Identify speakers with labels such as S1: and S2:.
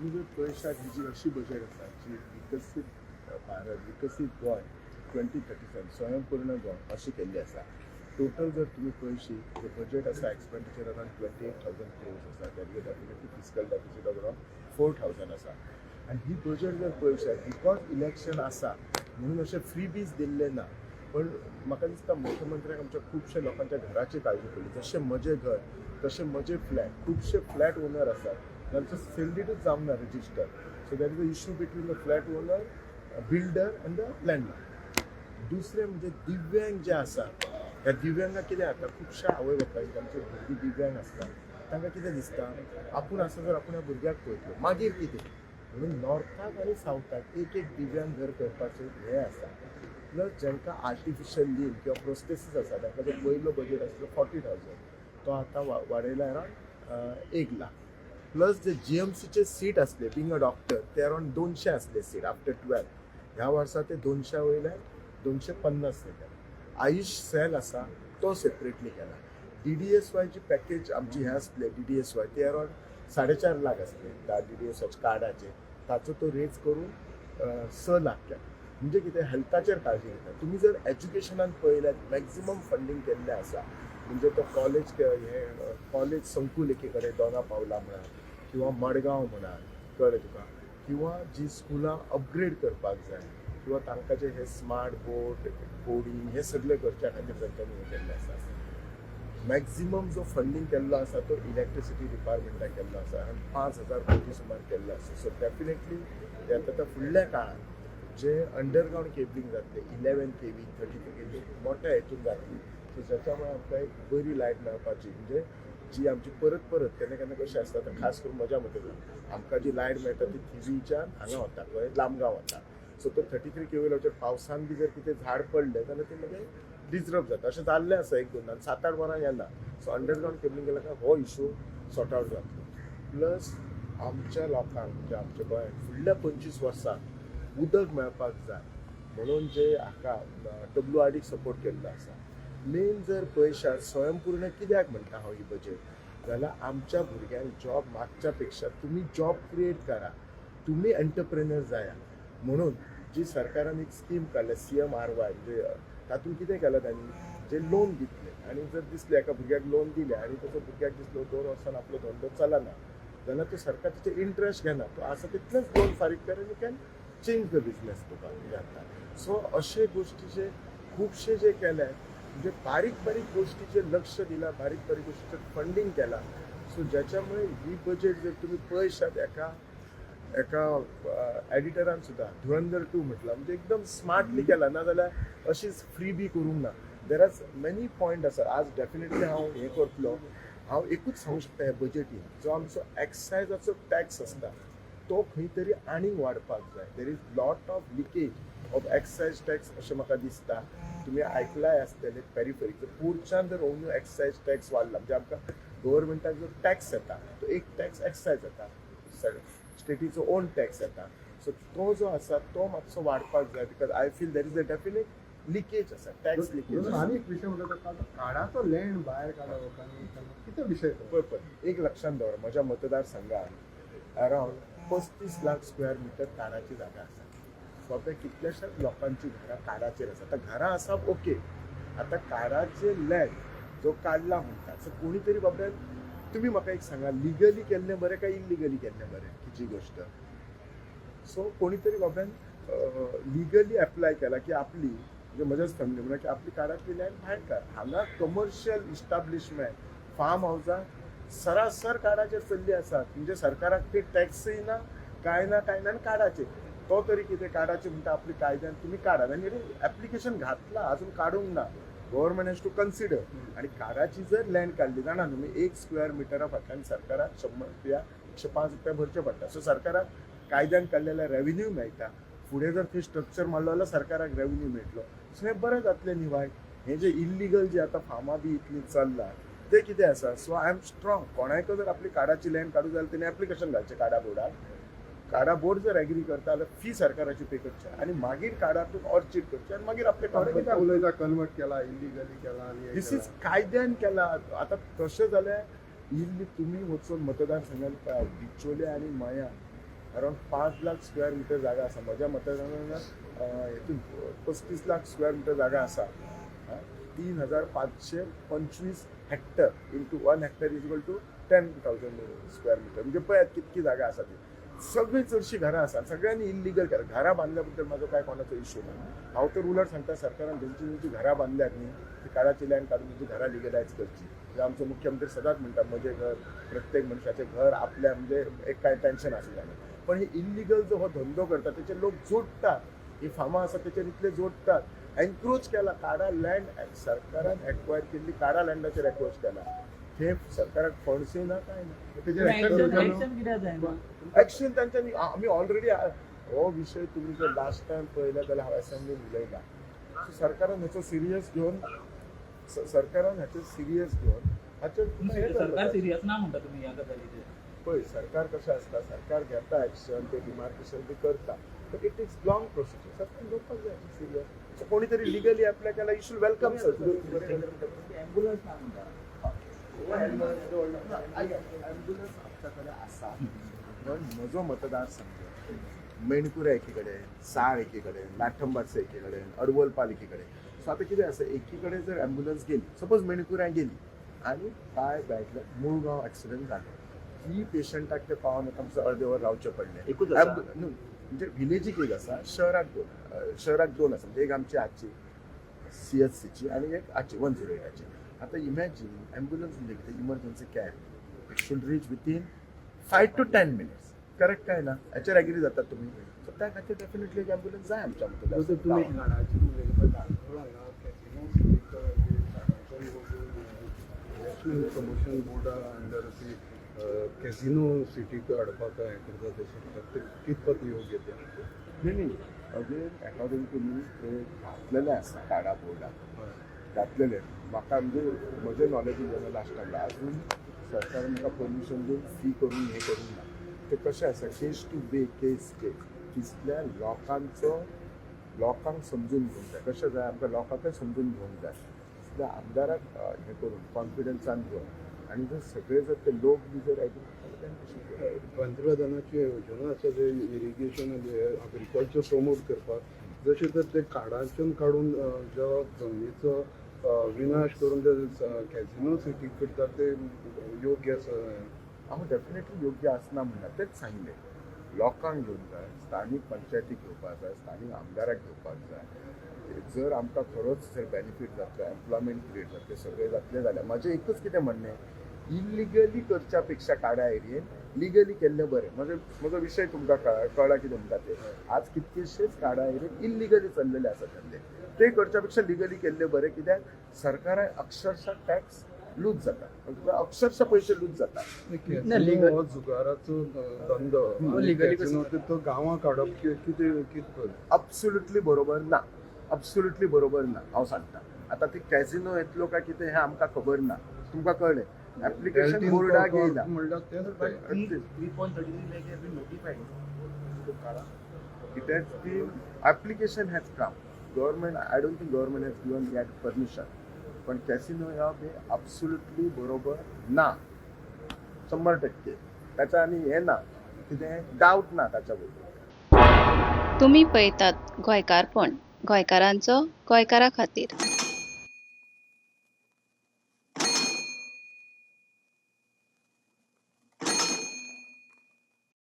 S1: तुम्ही जर पळयशात, ही जी अशी बजेट आसा जी विकसीत भारत, विकसीत गोंय 2037, स्वयंपूर्ण गोंय अशी केल्ली आसा. टोटल जर तुमी पळयशी, जे बजेट आसा, expenditure around 28,000 crores आसा. That is definitely fiscal deficit of around 4,000 आसा. आनी ही बजेट जर पळयशात, because election आसा म्हणून अशें फ्री बीज दिल्लें ना, पण म्हाका दिसता मुख्यमंत्र्याक आमच्या खुबशे लोकांच्या घराची काळजी पडली. जशें म्हजें घर, तशें म्हजे फ्लॅट, खुबशे फ्लॅट ओनर आसात तांचो सेल डीडूच जावंक ना register. So there is a issue between the flat owner, builder and the landlord. दुसरें म्हणजे दिव्यांग जे आसा, ह्या दिव्यांगाक कितें जाता, खुबश्या आवय बापायक तांचे भुरगीं दिव्यांग आसता, तांकां कितें दिसता, आपूण आसा जर आपूण ह्या भुरग्याक पळयतलो, मागीर कितें? म्हणून नॉर्थाक आनी सावथाक एक एक दिव्यांग घर करपाचें हें आसा. प्लस जांकां आर्टिफिशियल लीम किंवा प्रोस्थेसीस आसा, तांकां जो पयलो बजेट आसलो 40,000, तो आतां वाडयला अरावंड 1 लाख. प्लस जे जीएमसीचे सीट आसले, बिंग अ डॉक्टर, ते अरावंड 200 आसले सीट आफ्टर 12, ह्या वर्सा ते 200 वयल्यान 250 केले. आयुष सेल आसा तो सेपरेटली केला. डीडीएसवायची पॅकेज आमची हें आसले, डीडीएसवाय ते अरावंड 4.5 लाख आसले डीडीएसवाय कार्डाचे, ताचो तो रेज करून 6 लाख केला. म्हणजे कितें, हेल्थाचेर काळजी घेता. तुमी जर एज्युकेशनान पळयल्यार मॅक्झिमम फंडींग केल्लें आसा. म्हणजे तो कॉलेज, हे कॉलेज संकूल एकी कडेन दोना पावला म्हणा किंवा मडगांव म्हणा, कळ्ळें तुका, किंवा जी स्कुलां अपग्रेड करपाक जाय किंवा तांकां जे हे स्मार्ट बोर्ड, कोडिंग हे सगळें करच्या खातीर तांच्यांनी हें केल्लें आसा. मॅक्झिमम जो फंडींग केल्लो आसा तो इलेक्ट्रिसिटी डिपार्टमेंटाक केल्लो आसा आनी 5,000 कोटी सुमार केल्लो आसा. सो डेफिनेटली आतां त्या फुडल्या काळात जे अंडरग्रावंड केबलिंग जातलें, 11 kV, 33 kV मोठ्या हेतून जातली, सो ज्याच्यामुळे आमकां एक बरी लायट मेळपाची. म्हणजे जी आमची परत परत केन्ना केन्ना कशें आसता, आतां खास करून म्हज्या मते आमकां जी लायट मेळटा ती थिवीच्यान हांगा वता, खंय, लामगांव वता. सो तो 33 केवीचेर पावसान बी जर कितें झाड पडलें जाल्यार ते मागीर डिजरप जाता. अशें जाल्लें आसा एक दोनदां, 7-8 वरां येना. सो अंडरग्रावंड केबलिंग केल्यार काय हो इशू सॉर्ट आवट जातलो. प्लस आमच्या लोकांक, म्हणजे आमच्या गोंयांत फुडल्या 25 वर्सां उदक मेळपाक जाय म्हणून जे हाका डब्ल्यू आर डीक सपोर्ट केल्लो आसा. मेन जर पळयशात, स्वयंपूर्ण कित्याक म्हणटा हांव ही बजेट जाल्यार आमच्या भुरग्यांक जॉब मागच्या पेक्षा तुमी जॉब क्रिएट करा, तुमी एंटरप्रेनर जाया म्हणून जी सरकारान एक स्कीम काडल्या, सीएमआरवाय. म्हणजे तातूंत कितें केलां तांणी, जे लोन दितले आनी जर दिसलें एका भुरग्याक लोन दिलें आनी ताचो भुरग्याक दिसलो 2 वर्सान आपलो धंदो चलना जाल्यार तो सरकार तेचे इंट्रस्ट घेना, तो आसा तितलेंच लोन फारीक कर आनी can change the business तुका जाता. सो अशे गोश्टीचे खुबशे जे केले, म्हणजे बारीक बारीक गोष्टीचेर लक्ष दिलां, बारीक बारीक गोष्टीचेर फंडींग केलां. सो ज्याच्यामुळे ही बजेट जर तुमी पळयशात, एका एका एडिटरान सुद्दां धुरंधर 2 म्हटलां. म्हणजे एकदम स्मार्टली केला, ना जाल्यार अशीच फ्री बी करूंक ना. There are many point आसा. आज डेफिनेटली हांव हें करतलो. हांव एकूच सांगूंक शकता, ह्या बजेटीन जो आमचो एक्सायजाचो टॅक्स आसता तो खंय तरी आनीक वाडपाक जाय. There is lot of leakage of excise tax अशें म्हाका दिसता. तुमी आयकलाय आसतलें, पेरिफेरीक पोर्टच्यान जर रेवन्यू एक्सायज टॅक्स वाडला, म्हणजे आमकां गव्हर्मेंटाक जो टॅक्स येता तो एक टॅक्स एक्सायज येता, स्टेटीचो ओन टॅक्स येता, सो तो जो आसा तो मातसो वाडपाक जाय, because I feel there is a definite leakage आसा, टॅक्स लिकेज.
S2: आनी एक विशय म्हणटा तो काडाचो लँड भायर काडप आनी कितें विशय तो?
S1: पळय पळय, एक लक्षात दवर, म्हज्या मतदारसंघात अरावंड 35 लाख स्क्वेअर मिटर काडाची जागा आसा. सोंपें कितल्याशाच लोकांची घरां काडाचेर आसा. आतां घरां आसा, ओके, आतां काडाचे लँड जो काडला म्हणटा, सो कोणी तरी बाबड्यान, तुमी म्हाका एक सांगा, लिगली केल्लें बरें काय इलिगली केल्लें बरें हिची गोश्ट? सो कोणी तरी बाबड्यान लिगली एप्लाय केला की आपली, म्हणजे म्हज्याच फॅमिली म्हणा की आपली काडांतली लँड भायर काड. हांगा कमर्शियल इस्टाब्लिशमेंट, फार्म हावजां सरासर काडाचेर चल्ली आसात. म्हणजे सरकाराक ते टॅक्सय ना, काय ना, काय ना. आनी काडाचेर तो तरी कितें काडाचे म्हणटा, आपली कायद्यान तुमी काडात. आनी एप्लिकेशन घातलां, अजून काडूंक ना, गव्हर्मेंट हॅज टू कन्सिडर. आणि काडाची जर लँड काडली, जाणा न्हू, एक स्क्वेअर मिटरा फाटल्यान सरकाराक 100 रुपया, 105 रुपया भरचे पडटा. सो सरकाराक कायद्यान काडलेल्या रेव्हेन्यू मेळटा. फुडें जर थंय स्ट्रक्चर मारलो जाल्यार सरकाराक रेव्हेन्यू मेळटलो. सो हें बरें जातलें न्ही वायट? हें जें इल्लिगल जे आतां फार्मां बी इतलीं चल्लां तें कितें आसा? सो I am strong, कोणायक जर आपली काडाची लँड काडूं जाल्यार तेणी एप्लिकेशन घालचें काडा बोर्डाक. काडा बोर्ड जर एग्री करता जाल्यार फी सरकाराची पे करची आनी मागीर काडातून ऑर्चिड करची आनी मागीर आपले
S2: थोडे कित्याक उलयता, कन्वर्ट केला, इलिगली केला आनी हें
S1: दीस is
S2: केला.
S1: कायद्यान केला. आतां तशें जाल्यार इल्ली तुमी वचून मतदारसंघात पळयात, बिचोले आनी मया. अरावंड 5 लाख स्क्वेअर मिटर जागा आसा. म्हज्या मतदारांत हेतून 35 लाख स्क्वेअर मिटर जागा आसा. 3525 hectare into 1 hectare is equal to 10,000 square meter. म्हणजे पळयात कितकी जागा आसा ती. सगळी चडशी घरां आसा, सगळ्यांनी इल्लिगल केला. घरां बांदल्या बद्दल म्हाजो काय कोणाचो इश्यू ना. हांव तर उलट सांगता, सरकारान जेंची जेंची घरां बांदल्यात न्ही, ती काडाची लँड काडून तेंची घरां लिगलायज करची. म्हणजे आमचो मुख्यमंत्री सदांच म्हणटा, म्हजें घर, प्रत्येक मनशाचें घर आपल्या, म्हणजे एक काय टेन्शन आसूं जायना. पण हे इल्लिगल जो हो धंदो करता, तेचेर लोक जोडटात. ही फार्मां आसा तेचेर इतले जोडटात. एन्क्रोच केला काडा लँड. सरकारान एक्वायर केल्ली काडा लँडाचेर एन्क्रोच केला. ते सरकाराक फंड्सय ना, काय ना.
S2: तेजेर एक्शन
S3: ऍक्शन
S2: घेवचें न्हू?
S3: ऍक्शन कित्याक जायना?
S1: ऍक्शन तांच्यांनी, आमी ऑलरेडी हो विशय तुमी जर लास्ट टायम पळयला जाल्यार हांव असेंब्लीन उलयला. सो सरकारान हाचो सिरियस घेवन, सरकारान हाचेर सिरियस घेवन हाचेर तुमकां हें
S3: सरकार
S1: करपाक.
S3: सिरियस ना म्हणटा तुमी ह्या गजालीचेर?
S1: पळय, सरकार कशें आसता, सरकार घेता एक्शन, ते डिमार्केशन बी करता, but it is long procedure. सरकार घेवपाक जाय सिरियस. सो कोणी तरी लिगली अप्लाय केला, you should welcome sir.
S3: Ambulance ना म्हणटा.
S1: ॲम्ब्युलन्स आमच्या कडेन आसा, पण म्हजो मतदारसंघ मेणकुऱ्या एकी कडेन, साळ एकी कडेन, लाठंबारसे एकी कडेन, अडवलपाल एकी कडेन. सो आतां कितें आसा, एकी कडेन जर ॲम्ब्युलन्स गेली, सपोज मेणकुऱ्या गेली आनी पांय बॅटले, मुळगांव एक्सिडंट जालो, ही पेशंटाक ते पावन येता म्हणसर अर्दे वर रावचें पडलें.
S4: एकूच आसा?
S1: न्हू, म्हणजे विलेजीक एक आसा, शहराक दोन, शहराक दोन आसा. म्हणजे एक आमची आजची सीएचसीची आनी एक आजची 108ची. आतां इमॅजीन, ॲम्ब्युलन्स म्हणजे कितें? Emergency cab. It should reach within 5 to 10 minutes, correct काय ना? हाचेर एग्री जातात तुमी? सो त्या खातीर डेफिनेटली एक ॲम्ब्युलन्स जाय आमच्या
S2: जसं तुम्ही
S1: मतदारसंघात.
S2: झाडाची उलयले पळय, धारगळ हांगा कॅसिनो सिटीक नॅशनल प्रमोशन बोर्डा अंडर ती कॅसिनो सिटीक हाडपाक हें करता ते सरकार, ते कितपत योग्य तें?
S1: न्ही न्ही, अगेन अकॉर्डिंग टू मी ते घातलेले आसा काडा बोर्डाक घातलेले. म्हाका म्हणजे म्हजे नॉलेजीन जेन्ना लास्ट टायम, अजून सरकारान म्हाका परमिशन दिवन फी करून हें करूंक ना. ते कशें आसा, केस टू बे केस केस तितल्या लोकांचो, लोकांक समजून घेवंक जाय. कशें जाय, आमकां लोकांकय समजून घेवंक जाय. तितल्या आमदाराक हें करून कॉन्फिडन्सान घेवन आनी जर सगळे जर ते लोक बी जर एग्री जाल्यार तांकां शिकयता.
S2: पंतप्रधानाची योजना आसा जे इरिगेशन आनी एग्रीकल्चर प्रमोट करपाक, जशें तर ते काडाच्यान काडून जो जमनीचो विनाश करून जे कॅसिनो सिटी करतात ते योग्य आसा?
S1: हांव डेफिनेटली योग्य आसना म्हणटा. तेच सांगलें, लोकांक घेवंक जाय, स्थानीक पंचायतीक घेवपाक जाय, स्थानीक आमदाराक घेवपाक जाय. जर आमकां खरोच जर बेनिफीट जातलो, एम्प्लॉयमेंट क्रिएट जातलें, सगळें जातलें जाल्यार म्हाजें एकूच कितें म्हणणें, इलिगली करच्या पेक्षा काडा एरियेन लिगली केल्लें बरें. म्हजो म्हजो विशय तुमकां कळ्ळा कितें म्हणटा ते? आज कितकेशेच काडा एरियेन इलिगली चल्लेले आसा धंदे. ते करच्या पेक्षा लिगली केल्ले बरें, कित्याक सरकाराक अक्षरशः टॅक्स लूज जाता, अक्षरशः पयशे लूज जाता.
S2: कॅसिनो हो जुगाराचो धंदो आनी
S4: legally
S2: casino
S4: कसो?
S2: तो गांवांक हाडप कितें कितपत
S1: अब्सुल्युटली बरोबर ना, अब्सुल्युटली बरोबर ना. हांव सांगता, आतां ते कॅसिनो येतलो काय कितें हें आमकां खबर ना. तुमकां कळ्ळें? एप्लिकेशन बोर्डाक येयला.
S2: म्हणल्यार तेंच तें.
S4: 3.33 lakh has been notified.
S1: It has been, application has come. Government, I don't think government has given yet permission. पण कॅसिनो ह्या हे अब्सुल्युटली बरोबर ना, 100%. त्याच्या आणि हे ना कितें डावट ना ताच्या बद्दल.
S5: तुमी पळयतात गोंयकारपण, गोंयकारांचो गोंयकारा खातीर.